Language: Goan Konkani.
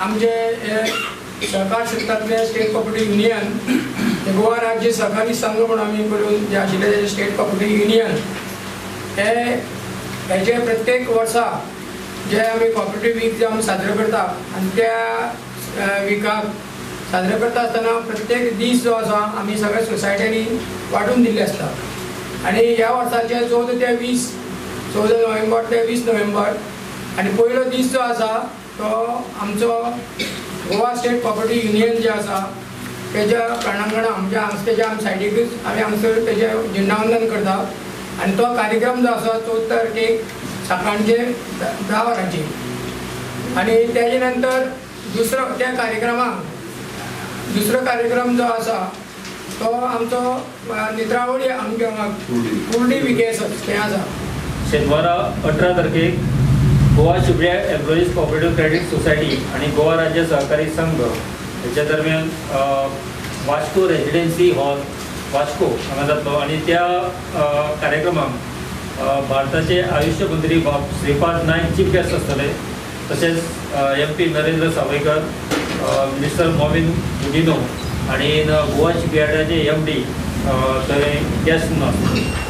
आमचे हे सहकार क्षेत्रांतले स्टेट कॉपरेटीव युनियन, गोवा राज्य सहकारी संघ म्हणून आमी करून जे आशिल्ले ते स्टेट कॉपरेटीव युनियन हे हेजे प्रत्येक वर्सा जे आमी कॉपरेटीव वीक जे आमी साजरो करता आनी त्या विकाक साजरो करता आसतना प्रत्येक दीस जो आसा आमी सगळ्या सोसायट्यांनी वांटून दिल्ले आसता. आनी ह्या वर्साचे 14 ते 20, 14 नोव्हेंबर ते 20 नोव्हेंबर आनी पयलो दीस जो आसा तो आमचो गोवा स्टेट कॉपरेटीव युनियन जे आसा तेज्या प्रांगणा म्हणजे हांगा तेज्या आमी सायडीकूच आमी हांगसर तेजें झेंडावंदन करता आनी तो कार्यक्रम जो आसा 14 तारखेक सकाळचे 10 वरांचेर. आनी तेजे नंतर दुसरो त्या कार्यक्रमाक दुसरो कार्यक्रम जो आसा तो आमचो नेत्रावळी आमच्या हांगा कुर्डी विकेस तें आसा. शेनवारा 18 तारखेक Goa shipyard employees cooperative credit society आनी गोवा राज्य सहकारी संघ हेच्या दरम्यान वास्को रेजिडेन्सी हॉल वास्को हांगा जातलो आनी त्या कार्यक्रमाक भारताचे आयुश्य मंत्री बाब श्रीपाद नायक चीफ गेस्ट आसतले, तशेंच MP Narendra Sawaikar, minister Mauvin Godinho आनी गोवा शिपयार्डाचे MD थंय गेस्ट म्हणून आसतले.